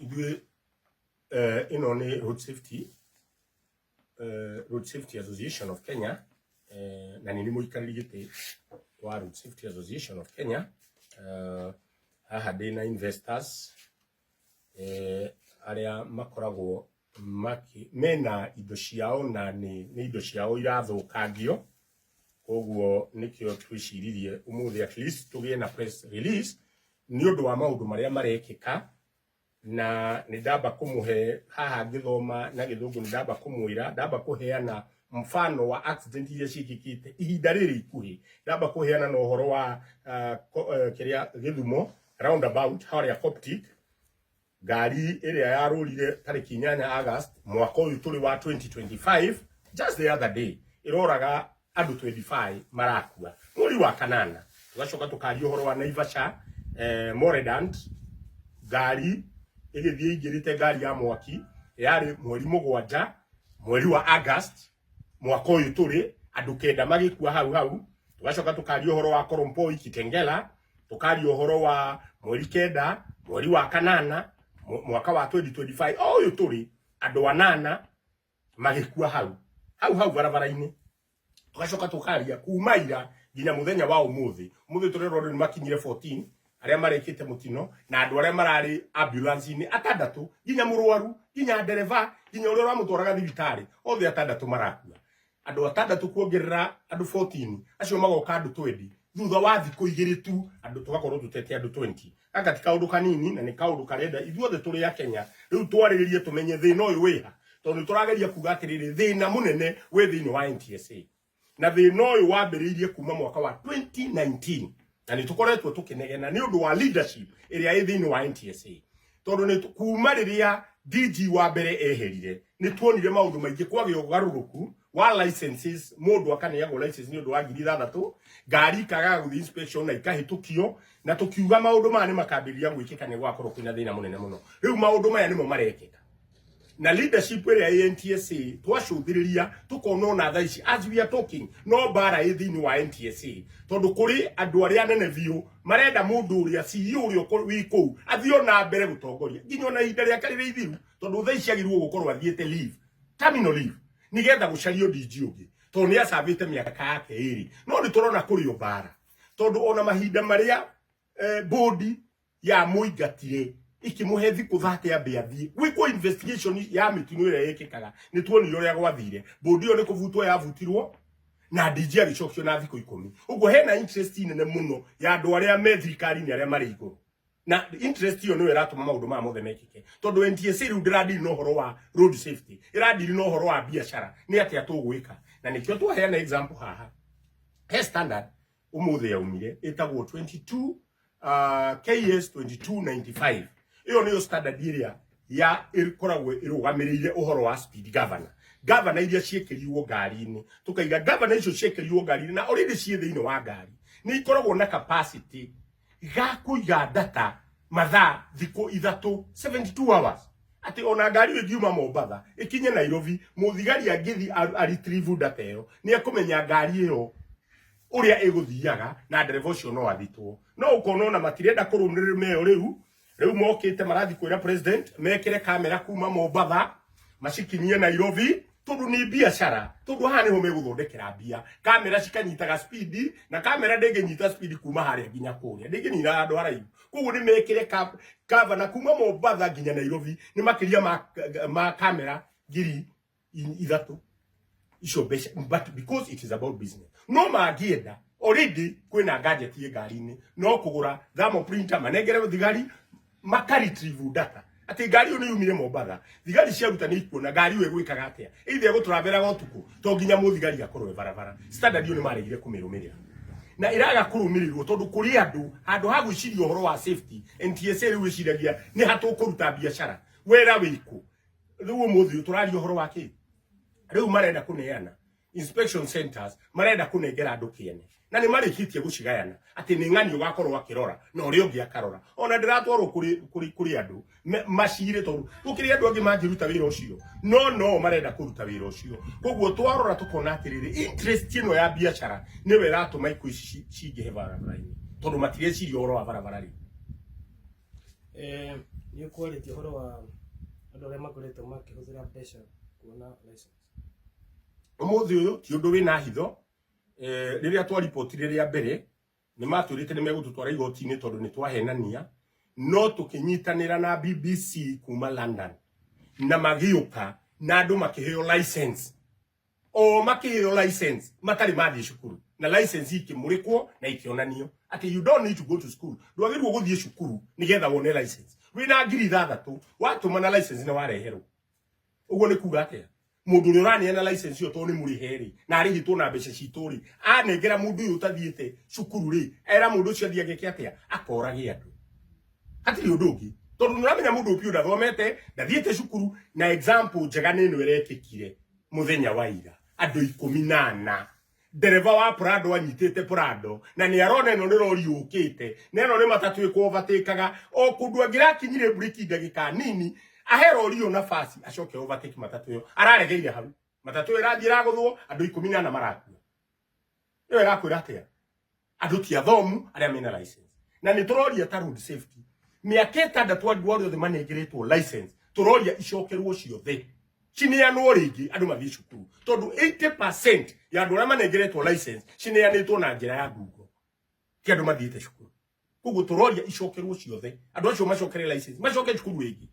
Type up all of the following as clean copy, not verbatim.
Ithuĩ ĩno nĩ road safety, Road Safety Association of Kenya, na nĩ niĩ mũikarĩri gĩtĩ wa Road Safety Association of Kenya. Haha ndĩna investors arĩa makoragwo makĩ mena indo ciao na nĩ indo ciao irathũkangio, koguo nĩkĩo twĩciririe ũmũthĩ at least tũgĩe na press release nĩ ũndũ wa maũndũ marĩa marekĩka. Na nĩ ndamba kũmũhe haha ngĩthoma na Gĩthũngũ, nĩ ndamba kũmwĩra, ndamba kũheana mfano wa accident iria ciĩkĩkĩte ihinda rĩrĩ ikuhĩ. Ndamba kũheana na ũhoro wa kĩrĩa Gĩthumo roundabout harĩa Coptic, ngari ĩrĩa yarũrire tarĩki 8 August mwaka ũyũ tũrĩ wa 2025, just the other day, ĩroraga andũ 25 marakua mweri wa kanana. Tũgacoka tũkaria ũhoro wa Naivasha, Moredant, ngari ĩgĩthiĩ ĩingĩrĩte ngari ya mwaki, yarĩ mweri 7 mweri wa August mwaka ũyũ tũrĩ, andũ 9 magĩkua hau hau. Tũgacoka tũkaria ũhoro wa Korompoi Kitengela, tũkaria ũhoro wa mweri 9 mweri wa kanana mwaka wa 2025 o ũyũ tũrĩ, andũ 8 magĩkua hau hau hau barabara-inĩ. Tũgacoka tũkaria kuma ira nginya mũthenya wa ũmũthĩ. Ũmũthĩ tũrerwo andũ nĩ makinyire 14 arĩa marekĩte mũtino, na andũ arĩa mararĩ ambulance-inĩ 6, nginya mũrwaru, nginya ndereba, nginya ũrĩa ũramũtwaraga thibitarĩ, othe 6 marakua. Andũ 6 kuongerera andũ 14 acio magoka andũ 20 thutha wa thikũ 2 tu, andũ tũgakorwo tũtete andũ 20. Gaka ti kaũndũ kanini na nĩ kaũndũ karenda ithuothe tũrĩ a Kenya rĩu twarĩrĩrie tũmenye thĩna ũyũ wĩha, tondũ nĩ tũrageria kuga atĩrĩrĩ, thĩna mũnene wĩ thĩinĩ wa NTSA, na thĩna ũyũ wambĩrĩirie kuma mwaka wa 2019, na nĩ tũkoretwo tũkĩnegena nĩ ũndũ wa leadership ĩrĩa ĩ thĩinĩ wa NTSA, tondũ nĩ kuma rĩrĩa DG wa mbere eherire nĩ tuonire maũndũ maingĩ, kwagĩa ũgarũrũku wa licenses, mũndũ akaneagwo license nĩ ũndũ wa 6,000, ngari ikagaga gũthiĩ inspection na ikahĩtũkio, na tũkiuga maũndũ maya nĩ makambĩrĩria gwĩkĩka, nĩ gwakorwo kwĩna thĩna mũnene mũno. Rĩu maũndũ maya nĩmo marekĩka na leadership ĩrĩa ĩ NTSA. Twacũthĩrĩria tũkona ona thaa ici as we are talking no mbara ĩ thĩinĩ wa NTSA, tondũ kũrĩ andũ arĩa anene biũ marenda mũndũ ũrĩa CEO ũrĩa wĩ kũu athiĩ ona mbere gũtongoria nginya ona ihinda rĩake rĩrĩ ithiru, tondũ thaa ici agĩrĩirwo gũkorwo athiĩte leave, terminal leave, nigetha gũcario DG ũngĩ, tondũ nĩ acabĩte mĩaka yake 2. No nĩ tũrona kũrĩ o mbara, tondũ ona mahinda marĩa bodi ya mũingatire ikĩmũhe thikũ 30 ambe athiĩ gwĩkwo investigation ya mĩtino ĩrĩa ĩkĩkaga, nĩ tuonire ũrĩa gwathire. Bodi ĩyo nĩ kũbutwo yabutirwo na DG agĩcokio na thikũ 10. Ũguo hena interest nene mũno ya andũ arĩa me thirikari-inĩ, arĩa marĩ igũrũ, na interest ĩyo nĩyo ĩratũma maũndũ maya mothe mekĩke, tondũ NTSA rĩu ndĩradiri na ũhoro wa road safety, ĩradiri na ũhoro wa biacara, nĩ atĩa tũgwĩka. Na nĩkĩo twaheana example haha, he standard ũmũthĩ yaumire ĩtagwo 22 KS 2295. Ĩyo nĩyo standard ĩrĩa ya ĩkoragwo ĩrũgamĩrĩire ũhoro wa speed governor, governor iria ciĩkĩrirwo ngari-inĩ. Tũkaiga governor icio ciĩkĩrirwo ngari-inĩ na already ciĩ thĩinĩ wa ngari nĩ ikoragwo na capacity ga kũiga data mathaa thikũ 3, 72 hours, atĩ ona ngari ĩyo ĩngiuma Mombatha ĩkinye Nairobi, mũthigari angĩthi a retrieve data ĩyo nĩ ekũmenya ngari ĩyo ũrĩa ĩgũthiaga, na ndereba ũcio no athitwo. No ũkona ona matirenda kũrũmĩrĩra ĩyo. Rĩu mokĩte marathiĩ kwĩra president mekĩre kamera kuma Mombatha macikinyie Nairobi, tondũ nĩ biacara, tondũ haha nĩho megũthondekera mbia. Kamera cikanyitaga speed, na kamera ndĩngĩnyita speed kuma harĩa nginya kũrĩa, ndĩngĩnina handũ haraihu. Koguo nĩ mekĩre gavana kuma Mombatha nginya Nairobi nĩ makĩria ma kamera 3,000 icio mbeca, but because it is about business, no mangĩenda already kwĩna gadget ĩ ngari-inĩ, no kũgũra thermal printer manengere thigari maka retrieve data atĩ ngari ĩyo nĩ yumire Mombatha. Thigari ciaruta nĩ ikuona ngari ĩyo ĩgwĩkaga atĩa, either ĩgũtũraberaga ũtukũ, to nginya mũthigari akorwo e barabara. Standard ĩyo nĩ maregire kũmĩrũmĩrĩra na ĩraga kũrũmĩrĩrwo tondũ kũrĩ andũ handũ ha gwĩciria ũhoro wa safety, NTSA rĩu ĩciragia nĩ hatũkũruta biacara, wĩra wĩkũ. Rĩu ũmũthĩ ũyũ tũraria ũhoro wa kĩ? Rĩu marenda kũneana inspection centers, marenda kũnengera andũ kĩene, na nĩ marĩkĩtie gũcigayana atĩ nĩ ng'ani ũgakorwo akĩrora na ũrĩa ũngĩ akarora. Ona ndĩratwarwo kũrĩ andũ macire, tondũ gũkĩrĩ andũ angĩ mangĩruta wĩra ũcio, no no marenda kũruta wĩra ũcio. Koguo twarora tũkona atĩrĩrĩ, interest ĩno ya biacara nĩyo ĩratũma ikuũ ici cingĩhe barabara-inĩ, tondũ matireciria ũhoro wa barabara rĩu. Nĩ ũkwarĩtie ũhoro wa andũ arĩa makoretwo makĩhũthĩra mbeca kuona license. Umuthi uyu ti undu wina hitho. Riria twaripotire ria mbere ni matwirite ni megututwara igoti-ini tondu ni twahenania, no tukinyitanira na BBC kuma London na magiuka na andu makiheo license, o makiheo license matari mathie cukuru, na license ikimurikwo na ikionanio ati you don't need to go to school, ndwagĩrĩirwo gũthiĩ cukuru nigetha wone license. Wina 6,000 watũma na license nĩ wareherwo. Ũguo nĩ kuga atĩa? Mũndũ ũrĩa ũraneana license ĩyo tondũ nĩ mũrĩhe rĩ, na arĩhĩtwo na mbeca citũ rĩ, anengera mũndũ ũyũ ũtathiĩte cukuru rĩ, era mũndũ ũcio athiĩ ageke atĩa? Akorage andũ. Hatirĩ ũndũ ũngĩ, tondũ nĩ ũramenya mũndũ ũyũ biũ ndathomete, ndathiĩte cukuru. Na example njega nĩ ĩno ĩrekĩkire mũthenya wa ira, andũ 14, ndereba wa Prado anyitĩte Prado na nĩ arona ĩno nĩ rori yũkĩte na ĩno nĩ matatũ ĩkũovatĩkaga o kũndũ, angĩrakinyire breki ndagĩka nini ahe rori ĩyo nafasi acoke overtake matatũ ĩyo, araregeire hau, matatũ ĩyo ĩrathiĩ ĩragũthwo, andũ 14 marakua. Ĩyo ĩrakwĩra atĩa? Andũ ti athomu arĩa mena license. Na nĩ tũroria ta road safety, mĩaka 6 andũ arĩa othe manengeretwo license tũroria icokerwo ciothe, cineanwo rĩngĩ, andũ mathiĩ cukuru, tondũ 80% ya andũ arĩa manengeretwo license cineanĩtwo na njĩra ya ngungo, ti andũ mathiĩte cukuru. Koguo tũroria icokerwo ciothe, andũ acio macokere license, macoke cukuru rĩngĩ,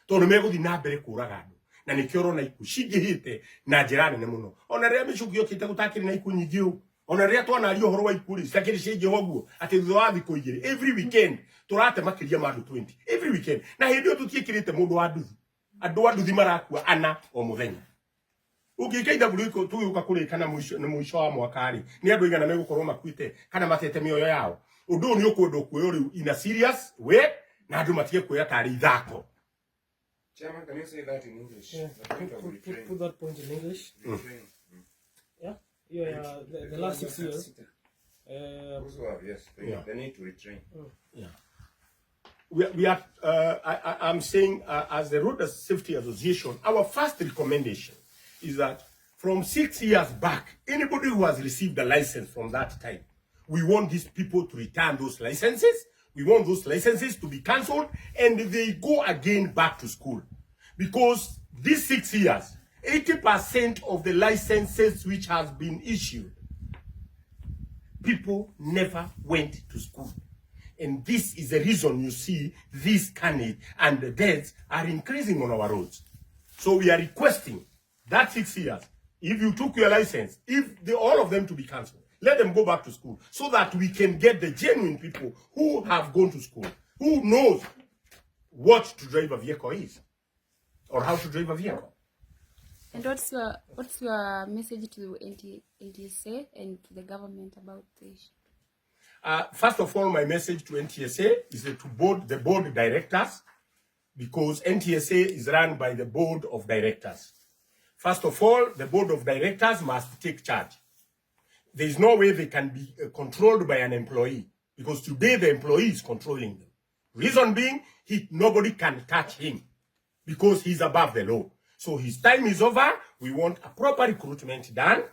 tondũ megũthiĩ na mbere kũraga andũ. Na nĩkĩo ũrona ikuũ cingĩhĩte na njĩra nene mũno. Ona rĩrĩa mĩcuki yokĩte gũtakĩrĩ na ikuũ nyingĩ ũũ, ona rĩrĩa twanaria ũhoro wa ikuũ rĩ, citakĩrĩ ciaingĩha ũguo, atĩ thutha wa thikũ 2 every weekend tũrate makĩria ma andũ 20 every weekend. Na hĩndĩ ĩyo tũtiĩkĩrĩte mũndũ wa nduthi, andũ a nduthi marakua ana o mũthenya. Ũngĩka ithabu rĩu tũgĩũka kũrĩka na mũico wa mwaka rĩ, nĩ andũ aigana megũkorwo makuĩte kana matete mĩoyo yao? Ũndũ ũyũ nĩ ũkwendwo kuoywo rĩu in a serious way, na andũ matige kuoya tarĩ ithako. Chairman, can you say that in English? Yeah. The point Put, of put, put, retrain. put that point in English. Retrain. Yeah, the last 6 years. Those who have, yes, they need to retrain. Yeah. We are, I'm saying, as the Road Safety Association, our first recommendation is that from 6 years back, anybody who has received a license from that time, we want these people to return those licenses. We want those licenses to be cancelled and they go again back to school. Because these 6 years, 80% of the licenses which has been issued, people never went to school. And this is the reason you see this carnage and the deaths are increasing on our roads. So we are requesting that 6 years, if you took your license, if the, all of them to be cancelled, let them go back to school so that we can get the genuine people who have gone to school, who knows what to drive a vehicle is or how to drive a vehicle. And what's your message to NT, NTSA and to the government about this? First of all, my message to NTSA is to the board directors, because NTSA is run by the board of directors. First of all, the board of directors must take charge. There is no way they can be controlled by an employee, because today the employee is controlling them. Reason being, nobody can touch him because he's above the law. So his time is over. We want a proper recruitment done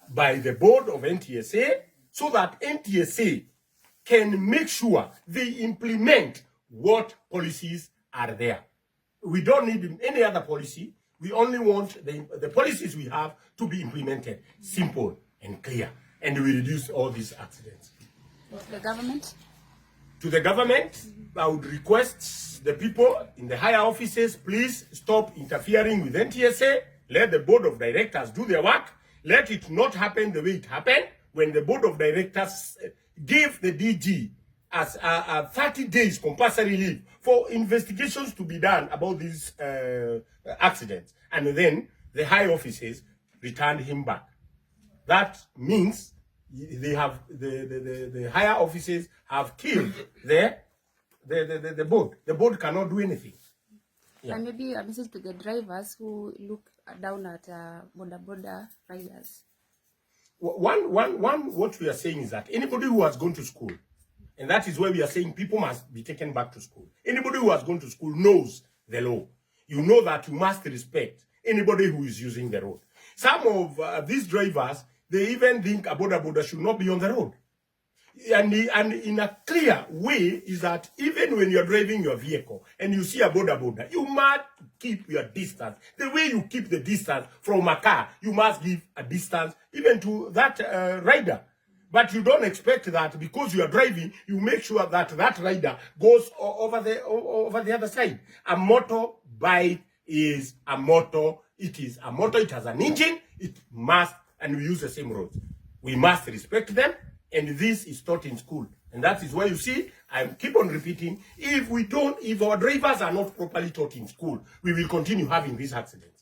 by the board of NTSA so that NTSA can make sure they implement what policies are there. We don't need any other policy. We only want the policies we have to be implemented, simple and clear, and we reduce all these accidents. The government? To the government, I would request the people in the higher offices, please stop interfering with NTSA. Let the board of directors do their work. Let it not happen the way it happened when the board of directors gave the DG as a 30 days compulsory leave for investigations to be done about these accidents. And then the high offices returned him back. That means they have the higher offices have killed the board. The board cannot do anything. Yeah. And maybe a message to the drivers who look down at boda boda riders. One, what we are saying is that anybody who has gone to school, and that is where we are saying people must be taken back to school. Anybody who has gone to school knows the law. You know that you must respect anybody who is using the road. Some of these drivers, they even think a boda boda should not be on the road. And in a clear way is that even when you're driving your vehicle and you see a boda boda, you must keep your distance. The way you keep the distance from a car, you must give a distance even to that rider. But you don't expect that because you are driving, you make sure that that rider goes over the other side. A motorbike is a motor. It is a motor. It has an engine. It must, and we use the same roads. We must respect them, and this is taught in school. And that is why you see, I keep on repeating, if we don't, if our drivers are not properly taught in school, we will continue having these accidents.